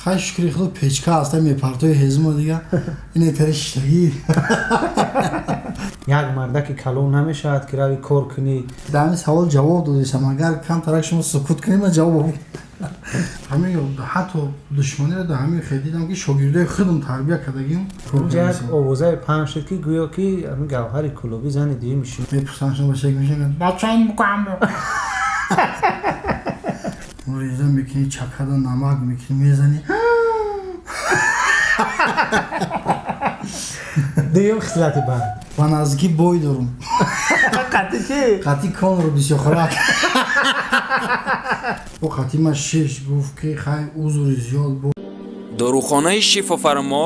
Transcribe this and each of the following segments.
Хай, шукри худо, печка ҳаста, мепартои ҳезумо дига ине тари шиштагӣ. Як мардаки калон намешавад, ки рави кор кунӣ. Дар ҳамин савол ҷавоб додисам. Агар камтарак шумо сукут кунед, ман ҷавоб ҳамин ҳатто душманиро дар ҳамин хел дидам, ки шогирдои худам тарбия кардагим. Унҷа як овозаи паҳн шуд, ки гӯё ки ҳамин Гавҳари Кӯлобӣ зани дуюми шумо. Мепурсанд, шумо бачак мешавад, бачаи мукам реза мекунӣ, чакада намак мекунӣ, мезанӣ. Дуюм хислати бад? Ба наздикӣ бой дорум. Қатъи чӣ? Қатъи конро бисёрхӯрак. Бо қатъи ма шиш гуфт, ки хай, узри зиёд бо. Дорухонаи Шифофармо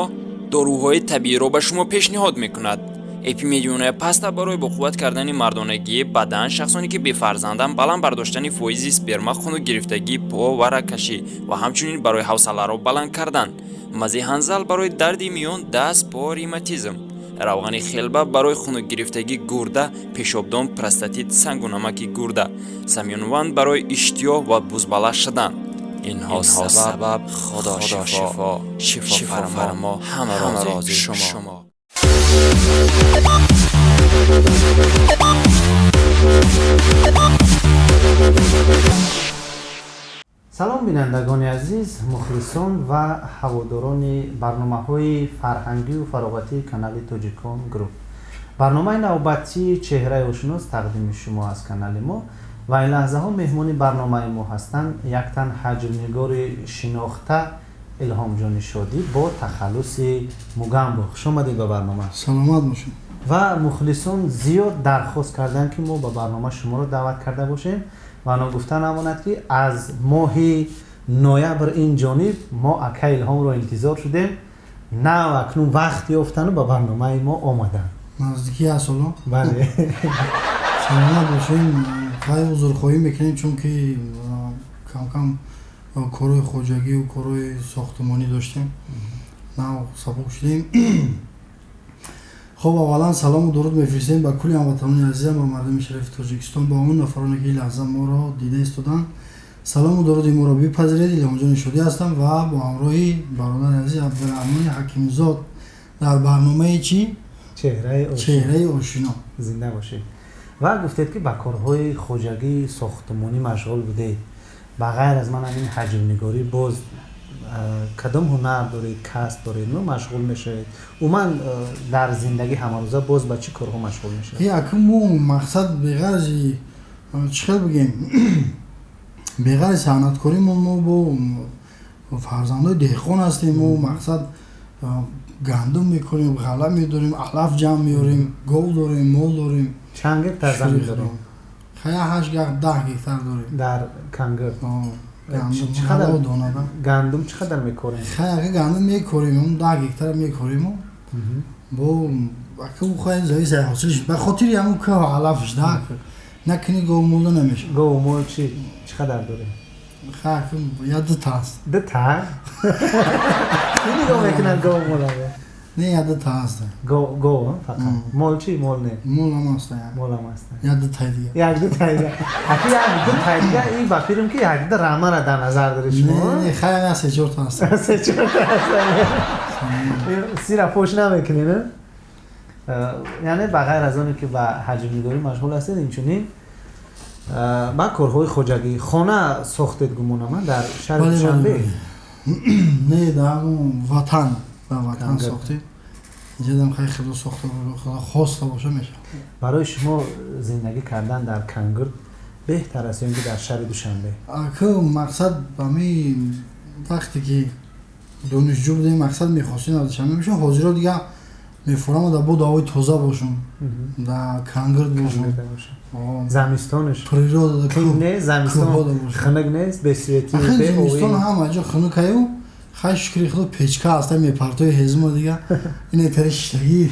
доруҳои табииро ба шумо пешниҳод мекунад: Эпимедионая паста барои боқувват кардани мардонагии бадан, шахсоне ки бефарзанданд, баланд бардоштани фоизи сперма, хунукгирифтагии по ва рагкашӣ ва ҳамчунин барои ҳавсаларо баланд кардан, мази ҳанзал барои дарди миён, даст, по, ревматизм, равғани хелба барои хунукгирифтагии гурда, пешобдон, простатит, сангу намаки гурда, самёнванд барои иштиёҳ ва бузбала шудан. Инҳо сабаб Худо шифо, Шифофармо, ҳама рози шумо. Салом, бинандагони азиз, мухлисон ва ҳаводорони барномаҳои фарҳангию фароғатии канали Тоҷикон Груп. Барномаи навбатии Чеҳраи ошинос тақдими шумо аз канали мо ва ин лаҳзаҳо меҳмони барномаи мо ҳастанд яктан ҳаҷвнигори шинохта Илҳомҷони Шодӣ бо тахаллуси Мугамбо. Хуш омадед ба барнома. Саломат бошед. Ва мухлисон зиёд дархост карданд, ки мо ба барнома шуморо даъват карда бошем, ва ногуфта намонад, ки аз моҳи ноябр ин ҷониб мо ака Илҳомро интизор шудем, нав акнун вақт ёфтану ба барномаи мо омаданд. Наздики як соло. Бале. Саломат бошем. Хай, узрхоҳӣ мекунем, чунки камкам корҳои хоҷагию корҳои сохтмонӣ доштем, нав сабук шудем. Хоб, аввалан салому дуруд мефиристем ба кулли ҳамватанони азизам, ба мардуми шарифи Тоҷикистон, ба он нафароне, ки ин лаҳза моро дида истоданд. Салому дуруди моро бипазиред. Илҳомҷони Шодӣ ҳастам ва бо ҳамроҳи бародари азиз Абдураҳмони Ҳакимзод дар барномаи чӣ? Чеҳраи Ошино. Зинда бошед. Ва гуфтед, ки ба корҳои хоҷагии сохтмонӣ машғул будед. Ба ғайр аз ман ҳамин ҳаҷвнигорӣ боз кадом ҳунар доред, касб доред, ну, машғул мешавед? Умуман, дар зиндагӣ ҳамарӯза боз ба чӣ корҳо машғул мешавед? Акн мо мақсад беғарзи, чӣ хел бигем, беғарзи санъаткорӣ мо бо фарзандои деҳқон ҳастем. Мо мақсад гандум мекунем, ғалла медорем, алаф ҷамъ меорем, гов дорем, мол дорем. Чанд гектар замин дорем? Хая, 8, 10 гектар дорем. Дар Кангир? Гандум чӣ қадар мекорем? Хая, гандум мекорем, 10 гектар мекорему бо хай зависи ҳосилш, ба хотири ҳамун ка алафш да накунӣ, гов молда намешавад. Гову мол чи чӣ қадар дорем? Хай, я дута аст. Дута? Ки нигоҳ мекунад гову моларо? Не, я дута аст. Гов фақат, мол чи, мол не? Молам аст. Молам аст. Я дутай дига. Як дутай дига. Аки, як дутай дига, ин ба филм ки як ду рамара дар назар доред шумо. Не, хай, я се чорта аст. Се чорта аст. Сира фош намекунед? Яъне ба ғайр аз оне ки ба ҳаҷвнигорӣ машғул ҳастед, инчунин ба корҳои хоҷагӣ, хона сохтед, гумонам, дар шаҳри Душанбе? Не, дар ватан, дар ватан сохтем. Инҷадам хай, худо сохта, худо хоста боша, мешавад. Барои шумо зиндагӣ кардан дар Кангурд беҳтар аст ё ин ки дар шаҳри Душанбе? Аку, мақсад ами вақте ки донишҷӯ будем, мақсад мехостем дар Душанбе бошем. Ҳозиро дига мефурам, дар бо ҳавои тоза бошум, дар Кангирд бошум. Замистонаш Природа. Не, замистон хунук нест, бесветӣ? Зимистон ҳама ҷо хунукаю. Хай, шукри худо, печка ҳаста, мепартои ҳезумо дига ине тари шиштагӣ.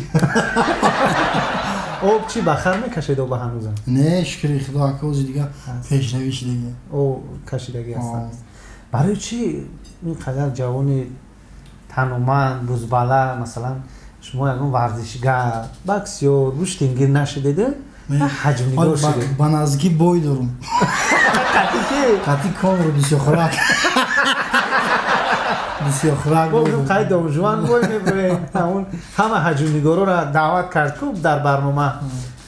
Об чӣ, ба хар мекашед оба ҳанӯзам? Не, шукри худо, ака, ози дига пешравӣ шидагӣ. Об кашидагӣ ҳастанд. Барои чӣ ин қадар ҷавони тануманд, бузбала, масалан, шумо ягон варзишгар, боксёр, гӯштингир нашудеду ҳаҷвнигор шудед? Ба наздикӣ бой дорум. Қатъи ки? Қатъи конро бисёрхӯрак. Бисёр. Қай Донжуан бой мебурем, ҳама ҳаҷвнигороро даъват кард ку дар барнома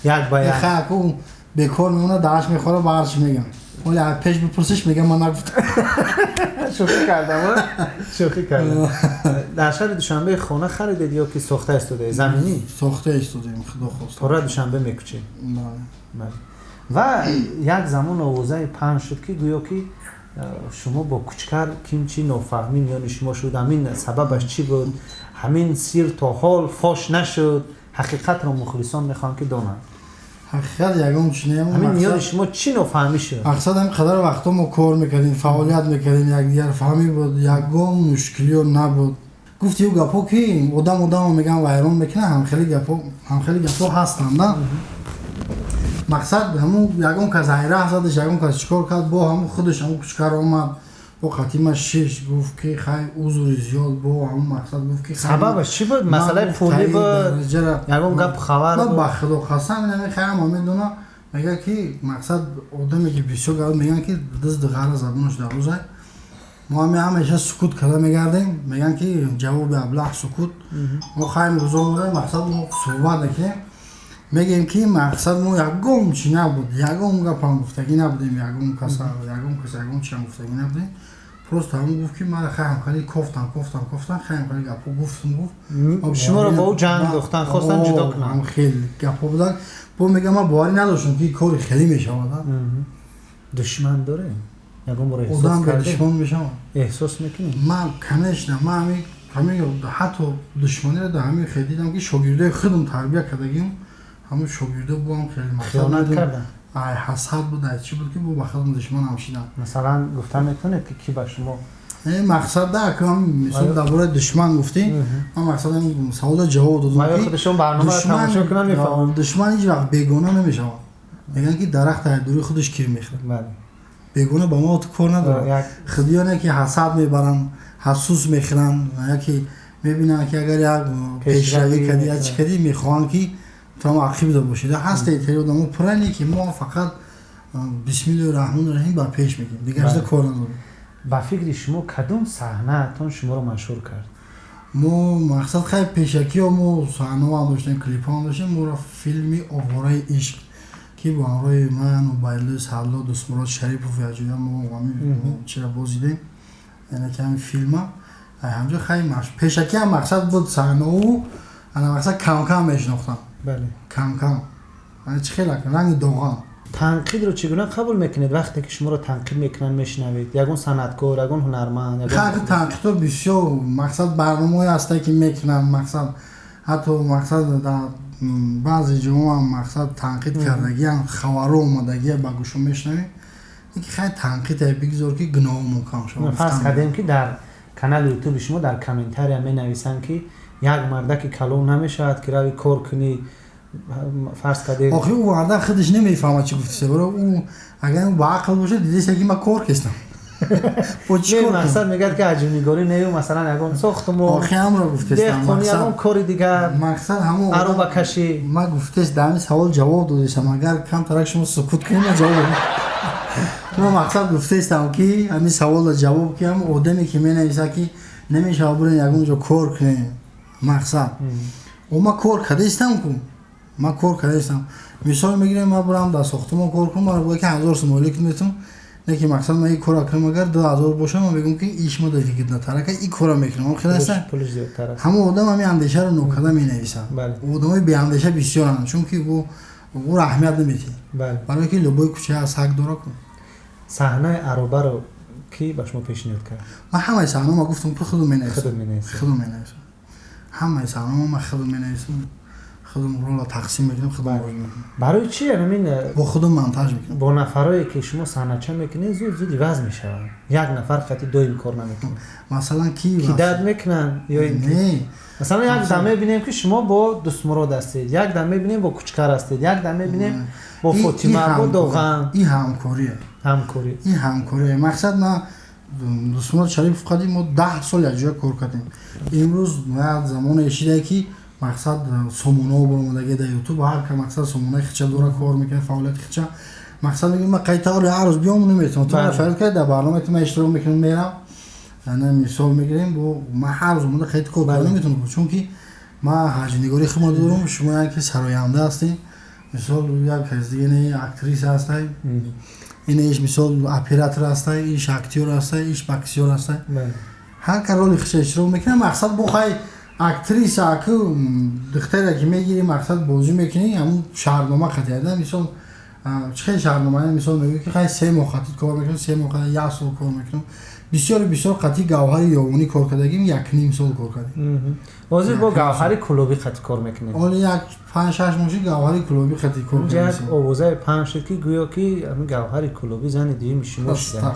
як ба як. Ку бекор мемона, дааш мехӯра, ба ҳарчи мегам. Оли пеш бипурсиш, мегам, ман нагуфтам. Шӯхӣ кардам, шӯхӣ кардам. Дар шаҳри Душанбе хона харидед ё ки сохта истодаед, заминӣ? Сохта истодаем, худо хоста. Тора Душанбе мекучед? Ва як замон овозаи паҳн шуд, ки гӯё ки шумо бо Кучкар кимчи нофаҳмӣ миёни шумо шуд. Ҳамин сабабаш чӣ буд? Ҳамин сир то ҳол фош нашуд. Ҳақиқатро мухлисон мехоҳанд, ки донанд. Ҳақиқат ягон чи не. Ҳамин миёни шумо чӣ нофаҳмӣ шуд? Мақсад, ҳам қадар вақтҳо мо кор мекардем, фаъолият мекардем, якдигар фаҳмӣ буд, ягон мушкилиё набуд. Гуфти ӯ гапҳо, ки одам одамо меган вайрон мекунад, ҳамхели гапҳо ҳастанд, да. Мақсад, ҳамун ягон кас ҳайраҳ задаш, ягон кас чӣ кор кард, бо ҳамун худаш ҳамун Кучкар омад, бо қатима шиш, гуфт, ки хай, узри зиёд, бо ҳамун мақсад гуфт, ки Сабабаш чӣ буд? Масъалаи пулӣ буд, ягон гап хабар? Ба худо қасам, инами хай ҳама медона. Мега, ки мақсад, одаме ки бисёр гап мегӯянд, ки дизди ғара забонаш дарозай. Мо ҳами ҳамеша сукут карда мегардем. Мегӯянд, ки ҷавоби аблаҳ сукут. Мо хайм рӯзо морем, мақсад, мо суҳбат мекунем, мегӯем, ки мақсад, мо ягон чи набуд, ягон гапам гуфтагӣ набудем, ягон кас ягон чиам гуфтагӣ набудем. Просто ҳамон гуфт, ки ман хай ҳамхали кофтам, кофтам, кофтам, хай ҳамхали гапҳо гуфтам, гуфт. Шуморо бо ӯ ҷанг дохтан, хостан ҷудо кунанд. Хеле гапҳо буданд. Бо мегам, ман боварӣ надоштам, ки кори хеле мешавад. Душман дорем? Ягон бор эҳсос Одам кардем? Душман мешавад. Эҳсос мекунем. Ман, конечно, ман ҳами ҳатто душманиро дар ҳамин хел дидам, ки шогирдои худам тарбия кардагим, ҳамун шогирдо буам хеле Хиёнат кардан. Ай ҳасад буд, ай чӣ буд, ки бо ба худам душманам шидам. Масалан, гуфта метавонед, ки кӣ ба шумо? Мақсад да, мисол, дар бораи душман гуфтӣ, ман мақсад савола ҷавоб додам. Худашон барномаро тамошо кунанд, мефаҳманд. Душман ҳеҷ вақт бегона намешавад. Мегӯянд, ки дарахт ай дури худаш кир мехӯрад. Бегона ба мо кор надорад. Худиёне ки ҳасад мебаранд, ҳасус мехӯранд, яке мебинанд, ки агар як пешравӣ кардӣ, як чӣ кардӣ, мехоҳанд, ки ту ҳам ақибда бошӣ. Ҳаста тери одамо пуране, ки мо фақат бисмиллоҳи раҳмони раҳим ба пеш мегӯем, дигарашда кор надорем. Ба фикри шумо, кадом саҳнаатон шуморо машҳур кард? Мо, мақсад, хай, пешакиҳо мо саҳнаҳоам доштем, клипҳоам доштем. Моро филми «Овораи ишқ», ки бо ҳамроҳи ман, Убайдуллои Садло, Дӯстмурод Шарипов якҷоя мо чира бозидем, яъне ки ҳамин филма ҳамҷо хай пешакиам, мақсад, буд саҳнаҳо, ана, мақсад, камкам мешинохтам. Камкам, чӣ хел ранги доғам. Танқидро чӣ гуна қабул мекунед, вақте ки шуморо танқид мекунанд, мешунавед, ягон санъаткор, ягон ҳунарманд? Танқидҳо бисёр, мақсад, барномаҳое ҳастае, ки мекунанд, мақсад, ҳатто, мақсад, дар баъзе ҷоҳоам, мақсад, танқид кардагиам, хабарҳо омадагия ба гӯшо мешунавем, ки хай, танқиде бигзор, ки гуноҳомон кам шавад. Фарз кардем, ки дар канали ютуби шумо дар комментария менависанд, ки як мардаки калон намешавад, ки рави кор кунӣ, фарз кардем. Охи, ӯ мардак худаш намефаҳмад, чӣ гуфтисе. Баро ӯ агар ба ақл бошад, дидеса, ки ман кор кестам. Мақсад, мегӯяд, ки ҳаҷвнигорӣ нею, масалан, ягон сохтумон, Охи, ҳамро гуфтестам. Деҳқонӣ, ягон кори дигар. Мақсад, ҳамон Аробакашӣ. Ман гуфтест, дар ҳамин савол ҷавоб додестам. Агар камтарак шумо сукут кунед, ман ҷавоб. Ман, мақсад, гуфтестам, ки ҳамин саволро ҷавоб, ки ҳам одаме, ки менависад, ки намешавад бурен ягон ҷо кор кунем, мақсад, о, ман кор кардаистам ку, ман кор кардаистам. Мисол мегирем, ман бурам дар сохтумон кор кунам, ман бояд ки 1000 сом ойлик метум, не ки, мақсад, ман ин кора кунам, агар 2000 бошам, ман мегӯям, ки иш ма дафикиднатарака ин кора мекунам. Хел аста, ҳамон одам ҳамин андешаро нокарда менависад. Одамои беандеша бисёранд, чунки ӯро аҳамият наметиҳад, барое ки любой кӯча саг дора ку. Саҳнаи аробаро кӣ ба шумо пешниҳод кард? Ман ҳамаи саҳнаҳо, гуфтам, ки худум менависам, худум менависам. Ҳамаи саҳнаҳо ман худум менависам, худум рола тақсим мекунам, худум бозӣ мекунам. Барои чи ҳамин? Бо худум монтаж мекунам. Бо нафарое, ки шумо саҳнача мекунед, зуд зуд иваз мешаванд, як нафар хати доим кор намекунад. Масалан, ки? Кидат мекунанд ё Не. Масалан, як дам мебинем, ки шумо бо Дӯстмурод ҳастед, як дам мебинем, бо Кучкар ҳастед, як дам мебинем, бо Фотима, бо Доған. Ин ҳамкорие. Ҳамкорӣ. Ин ҳамкорие. Мақсад, ма Дӯстмурод Шарипов қадим мо 10 сол якҷоя кор кардем. Имрӯз як замоне шидае, ки, мақсад, сомонаҳо баромадаги дар ютуб, ҳар ка, мақсад, сомонаи хича дора, кор мекунад, фаъолияти хича. Мақсад, мегӯям, ман қайтаври ҳар рӯз биём, наметавонам. Ту фаъолият карди, дар барномаи ту ман иштирок мекунам, мерам. Ана мисол мегирем, бо ман ҳар рӯз омада хеле кор карда наметавонам, чунки ман ҳаҷвнигории худро дорам. Шумо яке сароянда ҳастем, мисол, як кас дига не актриса ҳастай, инеш, мисол, оператор ҳастай, иш актёр ҳастай, иш боксёр ҳастай. Ҳар кар роли худша иштирок мекунад. Мақсад, бо хай актриса ку духтаре ки мегирӣ, мақсад, бозӣ мекунӣ, ҳамун шаҳрнома қатиада. Мисол, чӣ хел шаҳрнома? Мисол, мегӯӣ ки хай 3 моҳ қатид кор мекунам, 3 моҳ, як сол кор мекунам. Бисёри бисёр қатъи Гавҳари Ёвонӣ кор кардагим, 1,5 сол кор кардем. Ҳозир бо Гавҳари Кулобӣ қатъи кор мекунед? Оли як 5-6 моҳ шид, Гавҳари Кулобӣ қатъи кор. Як овозаи паҳн шуд, ки гӯё ки ҳамин Гавҳари Кулобӣ зани дуюми шумо шуда.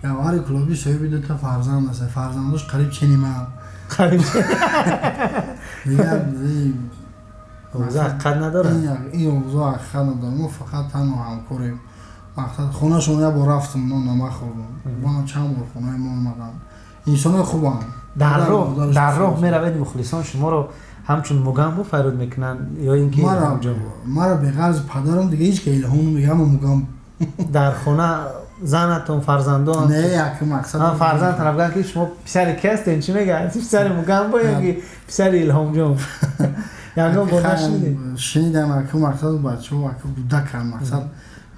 Гавҳари Кулобӣ соҳиби дута фарзанд аст, фарзандош қариб чени ман. Қариб. Дигар овоза ҳақиқат надорад. Ин овозо ҳақиқат надорад. Мо фақат танҳо ҳамкорем. Мақсад, хонашон як бор рафтам, нон намахӯрдам. Ман чанд бор хонаи мо омадам, инсонои хубам. Дар роҳ меравед, мухлисон шуморо ҳамчун Мугамбо фарёд мекунанд ё ин ки? Мара беғарзи падарам дига ҳеҷ ка Илҳом намега, ҳама Мугамбо. Дар хона занатон, фарзандон? Не, як мақсад. Фарзанд талабгар ки шумо писари ки ҳастен, чӣ мегӯяд? Писари Мугамбо ё ки писари Илҳомҷон? Ягон бор нашунидед? Шунидам. Аку мақсад, бачаҳо аку гудакан, мақсад,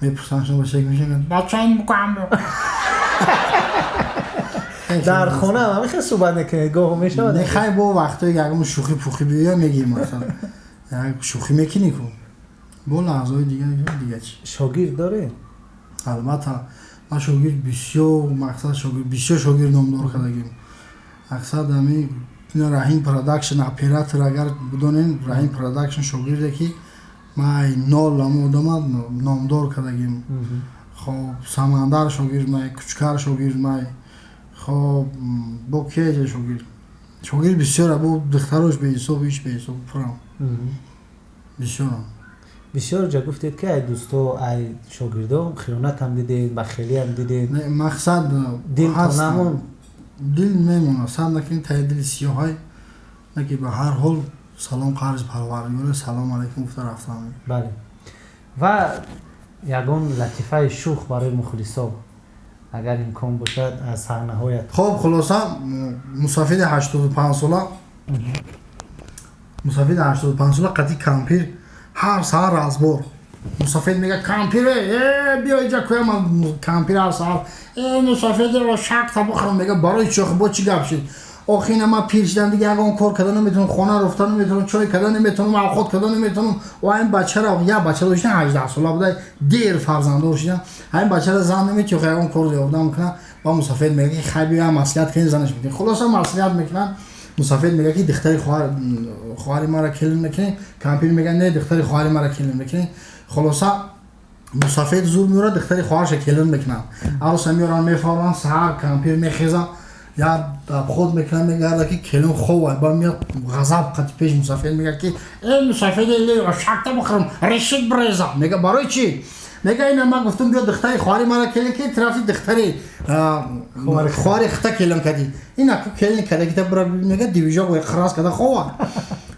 мепурсанд, шумо бача мешаванд, бачаи Мугамбо. Дар хона ҳам хел суҳбат мекунед гоҳо мешавад? Не, хай, бо вақтое ягон шӯхӣ пухӣ биёя, мегӯем, мақсад, як шӯхӣ мекунӣ ку, бо лаҳзаҳои дига, дига чи. Шогирд доред? Албатта, ман шогирд бисёр, мақсад, шогирд бисёр, шогирд номдор кардагим. Мақсад, ами Раҳим Продакшн оператор, агар бидонем, Раҳим Продакшн шогирде ки ман нол ама одама номдор кардагим. Хоб, Самандар шогирд май, Кучкар шогирд май. Хоб, бо кеҷа шогирд, шогирд бисёра, бо духтарош беҳисоб, иш беҳисоб, пурам, бисёрам. Бисёр ҷа гуфтед, ки ай дӯсто, ай шогирдо хиёнатам дидед, бахелиам дидед. Мақсад, дил намон? Дил мемонад, сад накунӣ, таи дили сиёҳай наки. Ба ҳар ҳол, салом қарзи Парвардигоре, салом алайкум гуфта рафтам. Бале, ва ягон латифаи шух барои мухлисо, агар имкон бошад, аз саҳнаҳоят. Хоб, хулоса, мусафиди 85-сола, мусафиди 85-сола қатъи кампир ҳар саҳар разбор. Мусафид мега: «Кампире, э, биё иҷа кӯя». Ман кампир ҳар саҳар: «Э, мусафиде, шакта бихӯрам». Мега: «Барои чӣ, бо чӣ гап шид?» «Охи, ина ман пир шидам, дига ягон кор карда наметавонам, хона руфта наметавонам, чой карда наметавонам, авқот карда наметавонам. Ва ин бачара, як бача доштам, 18-сола буда, дер фарзанддор шидам. Ҳамин бачара зан наметиёх, ягон кор ёрдам кунам». Ва мусафид мега ки: «Хай, биё, маслиҳат кунем, занаш мекунем». Хулоса, маслиҳат мекунанд. Мусафид мега ки: «Духтари хоҳари мара келин мекунӣ?» Кампир мега: «Не, духтари хоҳари мара келин мекунӣ». Хулоса, мусафид зур меорад, духтари хоҳарша келин мекунанд, аруса меоранд, мефаҳманд. Саҳар кампир мехезад, як обход мекунад, мегарда ки келин хова. Ба меяд, ғазаб қати пеш мусафид мега ки: «Э, мусафиди, шакта бихӯрам, решид биреза». Мега: «Барои чӣ?» Мега: «Ина ман гуфтам, биё, духтари хоҳари мара келин ки, ту рафти духтари хоҳари хита келин кардӣ. Ина ку келин кардагита бира». Мега: «Дивижок қирас карда хова».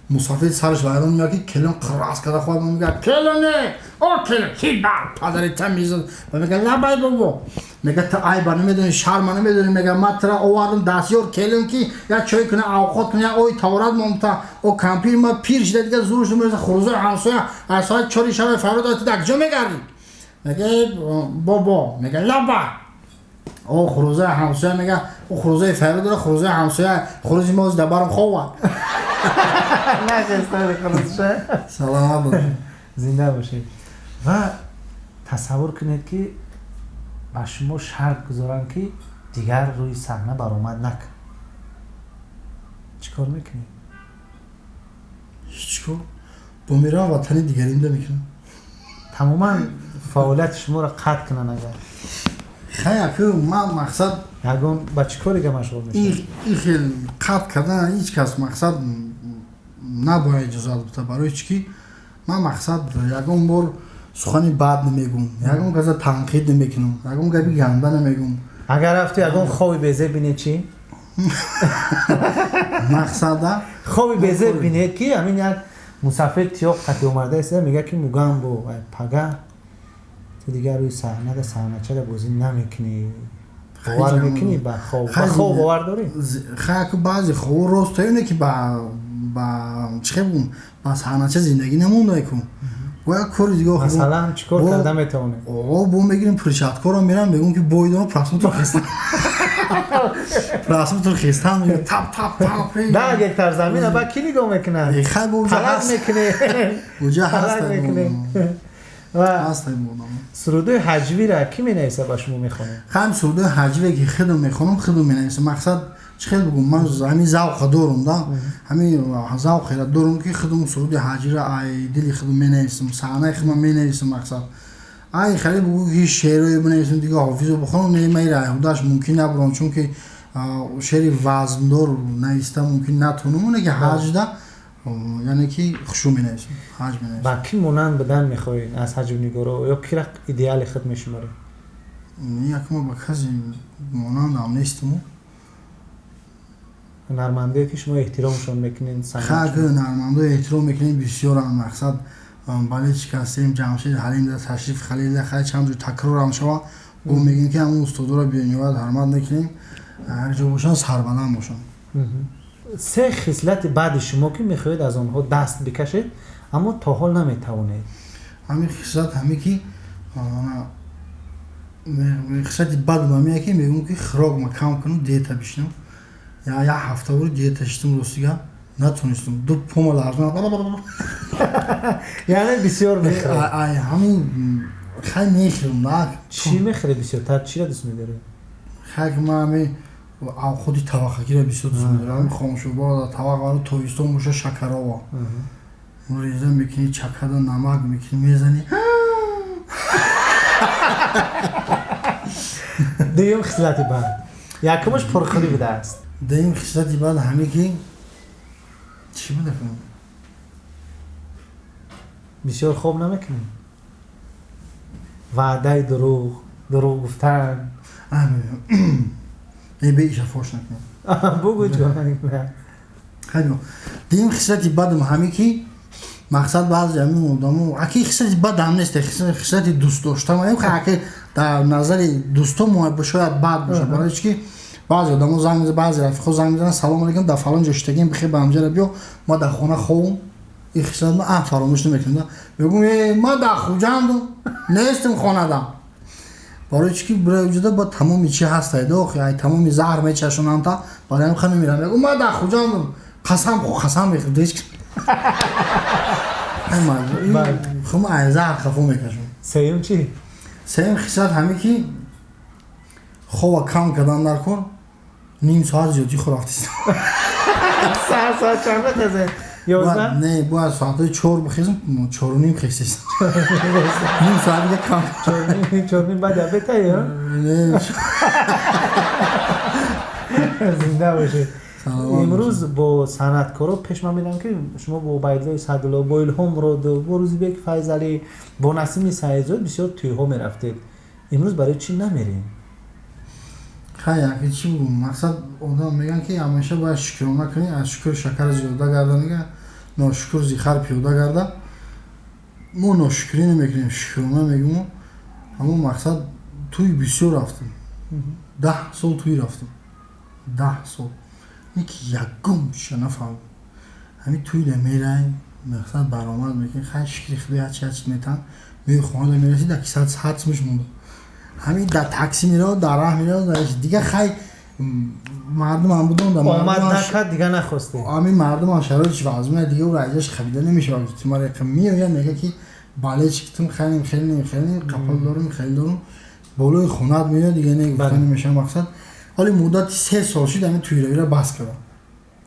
Мусафид сараш вайрон меяд ки келин қирас карда хова. Мега: «Келине, о келин, ҳиба падари тамиз». Ва мега: «Лабай, бобо». Мега: «Ту айба намедонӣ, шарма намедонӣ». Мега: «Ман тура овардам дастёр келин ки як чой куна, авқот куна, як ой таворат момта. О кампир ма пир шида, дига зурш намереса, хурӯзои ҳамсоя аз соати 4 шаба фарёд: «Ту дар куҷо мегардӣ?» Мега: «Бобо». Мега: «Лаба, о хурӯзои ҳамсоя». Мега: «О хурӯзои фарёд дора, хурӯзои ҳамсоя, хурӯзи мо дар барам хова». Саломат бош. Зинда бошед. Ва тасаввур кунед, ки ба шумо шарт гузоранд, ки дигар рӯи саҳна баромад накун, чӣ кор мекунед? Ҳеҷ кор, бо меравам, ватани дигаринда мекунам. Тамоман фаъолияти шуморо қатъ кунанд агар? Хай, аку ман, мақсад, ягон ба чӣ корига машғул мешавед? Ин хел қатъ кардан ҳеҷ кас, мақсад, набояд иҷозат бита. Барои чӣ ки ман, мақсад, ягон бор сухани бад намегӯм, ягон каса танқид намекунам, ягон габи ганда намегӯм. Агар рафту ягон хоби безеб бинед, чӣ? Мақсада? Хоби безеб бинед, ки ҳамин як мусафид тиёқ қати омада истода, мега ки: «Мугамбо, пага ту дигар рӯи саҳнада, саҳначада бозӣ намекунӣ». Бовар мекунӣ ба хоб? Ба хоб бовар дорӣ? Хай, баъзе хобо рост не, ки ба чӣ хел бигӯм, ба саҳнача зиндагӣ намондай ку, бояд кори дига. Масалан, чӣ кор карда метавонед? О, бо мегирем, перчаткаро мерам, мегӯм, ки бой дорам, просмотр хестан, просмотр хестан, тап тап тап. 10 гектар замина ба кӣ нигоҳ мекунад? Хай, бо талак мекунӣ. Уҷа ҳаст. Мекунӣ. Ва сурудои ҳаҷвира кӣ менависа, ба шумо мехонед? Ҳам сурудои ҳаҷве, ки худам мехонам, худам менависам. Мақсад, чӣ хел бигӯм, ман ҳамин завқа дорум да, ҳамин завқера дорум, ки худам суруди ҳаҷвира ай дили худам менависам, саҳнаи худам менависам. Мақсад, ай хеле бугӯ, ки шеърое бинависам, дига ҳофизо бихонам, не, майра ҳудаш мумкин набурам, чунки шеъри вазндор нависта мумкин натонам. Оне ки ҳаҷда, яъне ки хушу менависам, ҳаҷ менависам. Ба кӣ монанд будан мехоҳед аз ҳаҷвнигоро ё кира идеали худ мешуморед? Якма ба касе монандам нестиму. Ҳунармандое, ки шумо эҳтиромшон мекунед? Хак, ҳунармандое эҳтиром мекунем бисёрам. Мақсад, болельщик ҳастем Ҷамшед Ҳалимда, Ташриф Халилда. Хай, чанд ҷо такрорам шава, бо мегӯем, ки ҳамон устодоро бениҳоят ҳурмат мекунем, ҳар ҷо бошанд, сарбаланд бошанд. Се хислати баъди шумо, ки мехоҳед аз онҳо даст бикашед, аммо то ҳол наметавонед? Ҳамин хислат, ҳаме ки хислати бад мамия, ки мегӯм, ки хӯрок ма кам кунам, диета бишинам. Як ҳафта бури диета шитам, ростига натонистам, ду пома ларзон. Яъне бисёр мехӯред? Ҳамин хай, мехӯрам на. Чӣ мехӯред бисёртар, чиро дӯст медоред? Хай, ки ман ҳамин худи таваққакиро бисёр дӯст медорам, ҳамин хомшӯрборо тавақ, тобистон боша, шакарова реза мекунӣ, чакада намак мекунӣ, мезанӣ. Дуюм хислати бад? Якумаш пурхӯрӣ будааст. Дуюм хислати бад ҳаме ки чӣ буда? Бисёр хоб намекунед, ваъдаи дурӯғ, дурӯғ гуфтан? Не, бе иша фош накунем. Бугӯ ҷон. Дуюм хислати бадам ҳаме ки, мақсад, баъзе ҳамин одамо, аки хислати бад ҳам нест, хислати дӯст доштам, аки дар назари дӯсто шояд бад бошад. Барои чи ки баъзе одамо занг, баъзе рафиқҳо занг мезананд: «Салом алейкум, дар фалон ҷо шиштагим, бихе ба ҳамҷара биё, ма дар хона ховум». Ин хислат ма фаромӯш намекунам. Мегӯм: «Э, ма дар Хуҷандум, нестим хонадам». Барои чи ки ҷуда ба тамоми чи ҳастайд, охи ай тамоми заҳр мечашонанд, та барои ҳам хами мирам, мегӯм: «Ма дар Хуҷандум, қасам хо, қасам мехӯрд». Ҳеч хум ай заҳр хафо мекашам. Сеюм чӣ? Сеюм хислат ҳаме ки хова кам кардан дар кор, ним соат зиёдӣ хо рафтистам. Саҳар соат чанд мехезед? 11? Не, бояд соатҳои 4 бихезам, 4:30 хестистам, ним соат дига кам. 4:30 баъд обетаи? Не. Зинда бошед. Имрӯз бо санъаткоро пеш ман медонам, ки шумо бо Убайдуллои Саъдулло, бо Илҳом Муродов, бо Рӯзибек Файзалӣ, бо Насими Саидзод бисёр тӯйҳо мерафтед. Имрӯз барои чӣ намерем? Хай, яки чӣ бугум, мақсад, одам мегӯянд, ки ҳамеша бояд шукрона кунӣ, аз шукр шакар зиёда гарда, мега, ношукр зи хар пиёда гарда. Мо ношукрӣ намекунем, шукрона мегӯм. Ҳамон мақсад, тӯй бисёр рафтем, 10 сол тӯй рафтем, 10 сол, ки ягон чиша нафаҳмидам. Ҳамин тӯйда мераем, мақсад, баромад мекунем, хай, шукри худо, ячи ячи метан, меои хонада мерасӣ, дар кисат 100 сумаш монда. Ҳамин дар такси меравад, дар раҳ меравад, дига хай, мардумам будон. Омад накард, дига нахостед. Ҳамин мардумам шароитш вазмина, дига ӯ раҷаш хабида намешавад. Тумареқа меояд, мега, ки болельщик тум, хелем, хелем, хелем, қапал дорум, хеле дорум, болои хонат меояд, дига не гуфта намешавад. Мақсад, ҳоли муддати 3 сол шид, ҳамин тӯйравиро бас кардам.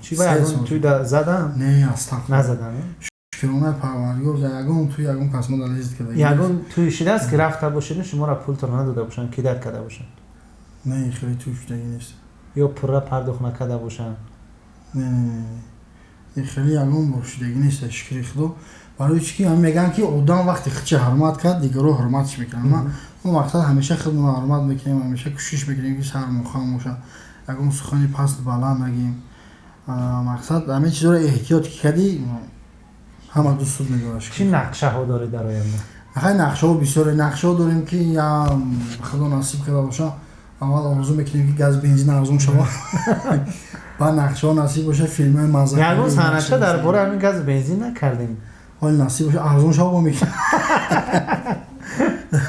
Чӣ, ба ягон тӯйда задан? Не, астағфир. Назадан? Шукронаи Парвардигор, дар ягон тӯй ягон кас ма далезид карда. Ягон тӯй шидааст, ки рафта бошеду шуморо пултонро надода бошанд, кидать карда бошанд? Не, хеле тӯй шудагӣ нест. Ё пурра пардохт накарда бошанд? Не, не, не, хеле ягон бор шудагӣ нест, шукри худо. Барои чӣ ки мегӯянд, ки одам вақте худша ҳурмат кард, дигарро ҳурматш мекунад. Мо, мақсад, ҳамеша худмонро ҳурмат мекунем, ҳамеша кӯшиш мекунем, ки сармон хам бошад, ягон сухани паст баланд нагӯем. Мақсад, ҳамин чизоро эҳтиёт ки кардӣ, ҳама дӯстут медорад. Чӣ нақшаҳо доред дар оянда? Хай, нақшаҳо бисёре, нақшаҳо дорем, ки я худо насиб карда боша. Аввал орзу мекунем, ки газ, бензин арзон шава, баъд нақшаҳо насиб боша, филмҳои мазза. Ягон саҳнача дар бораи ҳамин газу бензин накардем. Ҳоли насиб боша, арзон шава, мо мекунем,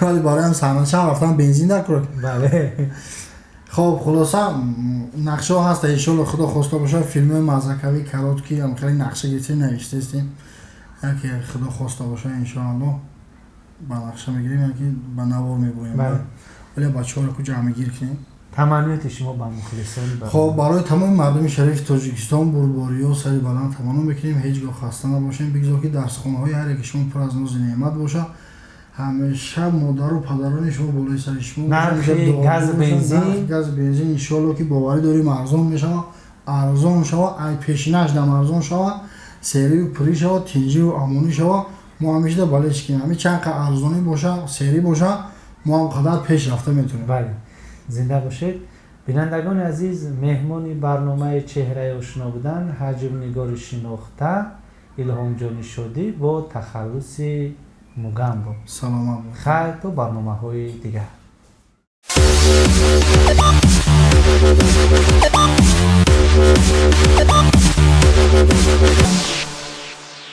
вале барои ҳам саҳнача рафтан бензин даркор. Бале. Хоб, хулоса, нақшаҳо ҳаста, иншоалло, худо хоста боша, филмҳои маззакавӣ, короткий ам хеле нақша гирифтем, навиштаистем. Яке, худо хоста боша, иншоалло, ба нақша мегирем, яки ба навор мебурем, вале бачаҳоро ку ҷамъгир кунем. Таманниёти шумо ба мухлисон? Хоб, барои тамоми мардуми шарифи Тоҷикистон бурдбориё, сари баланд таманно мекунем. Ҳеҷ гоҳ хаста набошем. Бигзор, ки дарсхонаҳои ҳар яки шумо пур аз нозу неъмат боша, ҳамеша модару падарони шумо болои сари шумо. Нархи газ, бензин? Газ, бензин, иншоалло, ки боварӣ дорем, арзон мешава. Арзон шава, ай пешинаш дам арзон шава, серию пурӣ шава, тинҷиву амонӣ шава. Мо ҳамеша балеш кунем, ҳамин чанд қа арзонӣ боша, серӣ боша, мо ҳам қадар пеш рафта метавонем. Бале, зинда бошед. Бинандагони азиз, меҳмони барномаи «Чеҳраи ошно» буданд ҳаҷвнигори шинохта Илҳомҷони Шодӣ бо тахаллуси Мугамбо. Саломат. Хайр, то барномаҳои дигар.